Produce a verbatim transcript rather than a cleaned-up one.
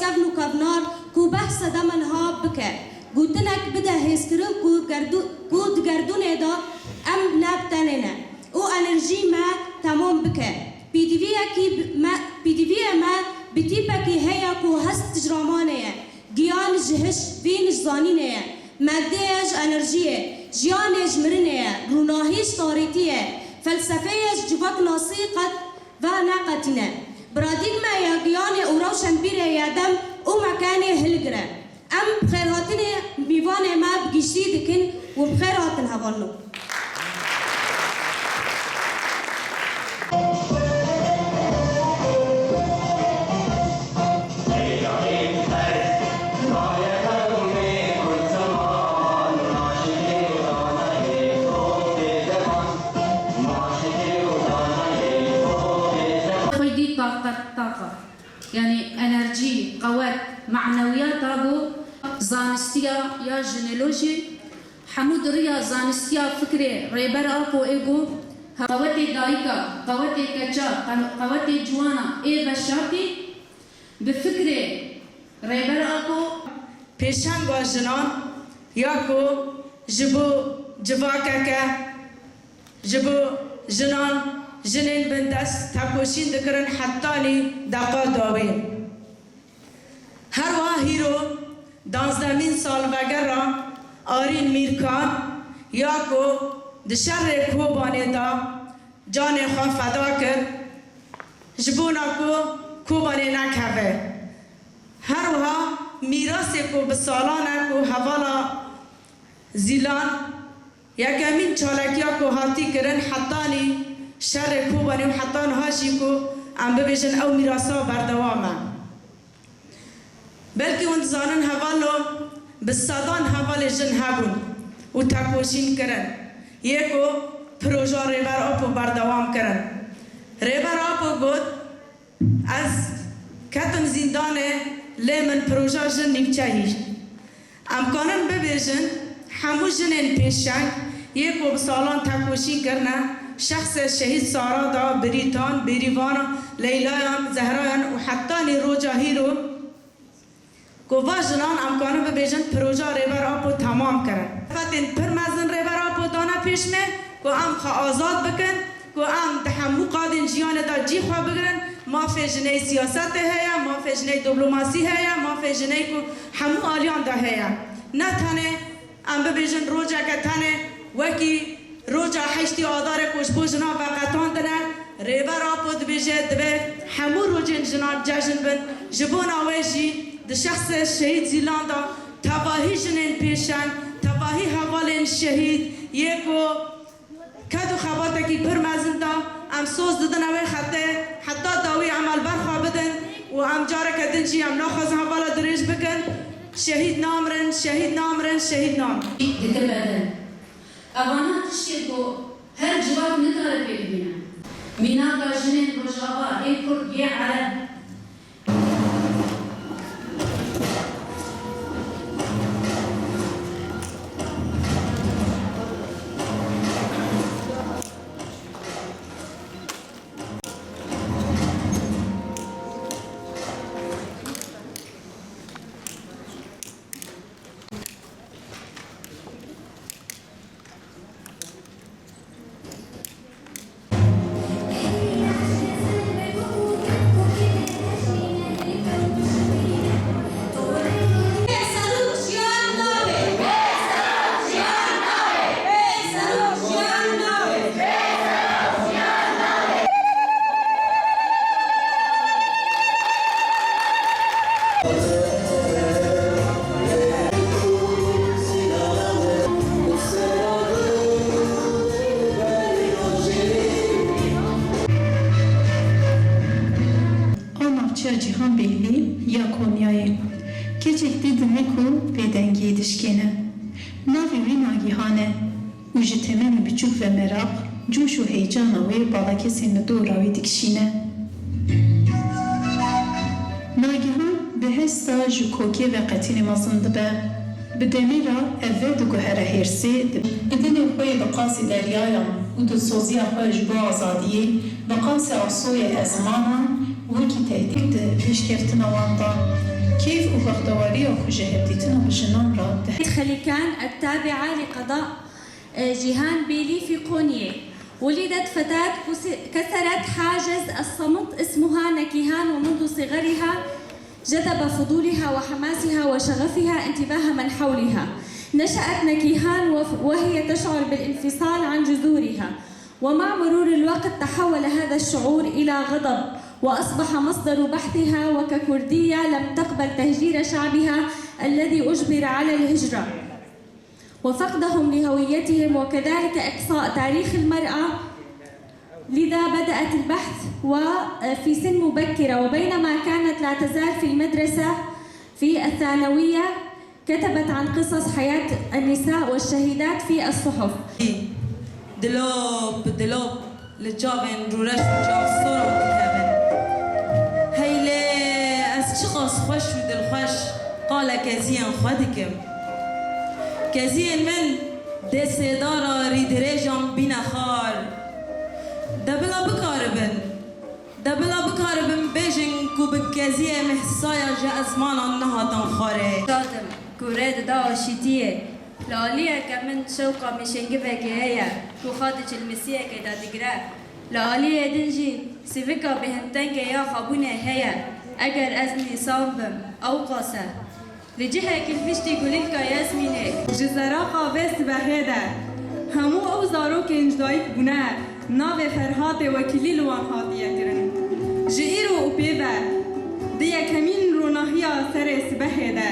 Kevn û kevnar ku behsa dema niha bike, gotinek bide hêzkirin ku gerdu-, ku di gerdûnê de em ne bi tenê ne û enerjî me temam bike. Pêdiviyekî bi-, me, pêdiviyê me bi tîpekî heye ku hest ji ramanê ye, giyan ji hiş, vîn ji zanînê ye, medê ye ji enerjiyê, jiyanê ji mirinê ye, rûnahî ji tarîtiyê ye, felsefeyê ji civaknasî qet ve neqetîne. Paradîgmaya giyanê û rewşenbîrê ye dem û mekanê hilgire. Em bi xêrhatinê mîvanê me bi giştî dikin û bi xêr hatin hevalno. Xwedî taqet, taqa, yanî enerjî, qewet, manewiyata ku zanistiya ya jinolojî hemû di riya zanistiya fikrê Rêber Apo ê ku qewetê dayika, qewetê keça, qe-, qewetê ciwana ê veşartî bi fikrê Rêber Apo. Pêşenga jinan ya ku ji bo civakeke, ji bo jinan, jinên bindest tekoşîn dikirin hetanî deqa dawî. Her wiha hîro danzdemîn salvegera Arîn Mîrkan ya ku di şerê Kobanê de canê xwe feda kir, ji bona ku Kobanê nekeve. Her wiha mîrasê ku bi salan e ku hevala Zîlan yekemîn çalakiya ku hatî kirin hetanî şerê Kobanê û heta niha jî ku em bibêjin ew mîrasa berdewam e. Belkî hûn dizanin hevalno bi sedan hevalê jin hebûn û tekoşîn kirin. Yê ku proja Rêber Apo berdewam kirin. Rêber Apo got, ez ketim zîndanê, lê min proja jin nîvçe hîşt. Em kanin bibêjin, hemû jinên pêşeng yê ku bi salan tekoşîn kirine, şexsê şehîd Sara da, Birîtan, Bêrîvana, Leylayan, Zehrayan û hetanî roja hîro ku va jinan em kanin bibêjin proja Rêber Apo temam kirin. Xebatên pir mezin Rêber Apo dane pêş me ku em xwe azad bikin, ku em di hemû qadên jiyanê de cî xwe bigirin. Mafê jinê siyasetê heye, mafê jinê diplomasî heye, mafê jinê ku hemû aliyan de heye. Ne tenê em bibêjin rojeke tenê wekî roja heştê Adarê ku ji bo jinan veqetandine, Rêber Apo dibêje, divê hemû rojên jinan cejn bin. Ji bona wê jî di şexsê şehîd Zîlan de tevahî jinên pêşeng, tevahî hevalên şehîd yê ku ked û xebatekî pir mezin da, em soz didin ew ê xetê, heta dawî em li ber xwe bidin û em careke din jî em naxwazin hevala dirêj bikin. Şehîd namirin, şehîd namirin, şehîd namirin. Dikeve din. Evana tiştê ku her civak nikare pê bibîne. Mînaka jinên Rojava, ê Kurd, yê Ereb. A navçeya Cîhanbêhlî ya Konyayê keçek dî dime ku bêdengiyê dişkêne. Navê wî Nagîhan e. Û ji temenê biçûk ve meraq, coş û heyecana wê bala kesên li dora wî dikişîne. Nagihan bi hesta ji kokê ve qetînê mezin dibe. Bi demê re ev ve diguhere hêrsê, di dilê xwe yê bi qasî deryayan û dilsoziya xwe ji bo azadiyê, bi qasê asoyê ezmanan wekî tehdît di pêşkeftina wan de. Keyf û bextewariya xwe ji hevdîtina bi jinan re di خليكان التابعة لقضاء جيهان بيلي في قونية. ولدت فتاة كس- كسرت حاجز الصمت اسمها نكيهان، ومنذ صغرها جذب فضولها وحماسها وشغفها انتباه من حولها. نشأت نكيهان وف- وهي تشعر بالانفصال عن جذورها، ومع مرور الوقت تحول هذا الشعور إلى غضب، وأصبح مصدر بحثها، وككردية لم تقبل تهجير شعبها الذي أجبر على الهجرة وفقدهم لهويتهم، وكذلك إقصاء تاريخ المرأة. لذا بدأت البحث وفي سن مبكرة، وبينما كانت لا تزال في المدرسة في الثانوية كتبت عن قصص حياة النساء والشهيدات في الصحف. Dilop bi dilop li çavên rûreş û çavsora dikevin. Hey lê ez çiqas xweş û dilxweş qala keziyên xwe dikim. Keziyên min dê sêdara rîdirêjan bîne xar. De bila bikaribin, de bila bikaribin bêjin ku bi keziyê mihsaya ji ezmanan nehatin xwarê. Şad im ku rê dida aşîtiyê. Li aliyeke min şewqa mêşengivekê heye ku xwe di çilmisiyekê de digire. Li aliyê din jî sivika bêhintengê ya xwebûnê heye. Eger ez nîsan bim, ewqas e. Li cihekî li piştî gulîlka yasmînê. Ji zeraqa vê sibehê de hemû ew zarokên ji dayik bûne navê Ferhatê wekîlî li wan hatiye kirin. Ji îro û pê ve di yekemîn ronahiya serê sibehê de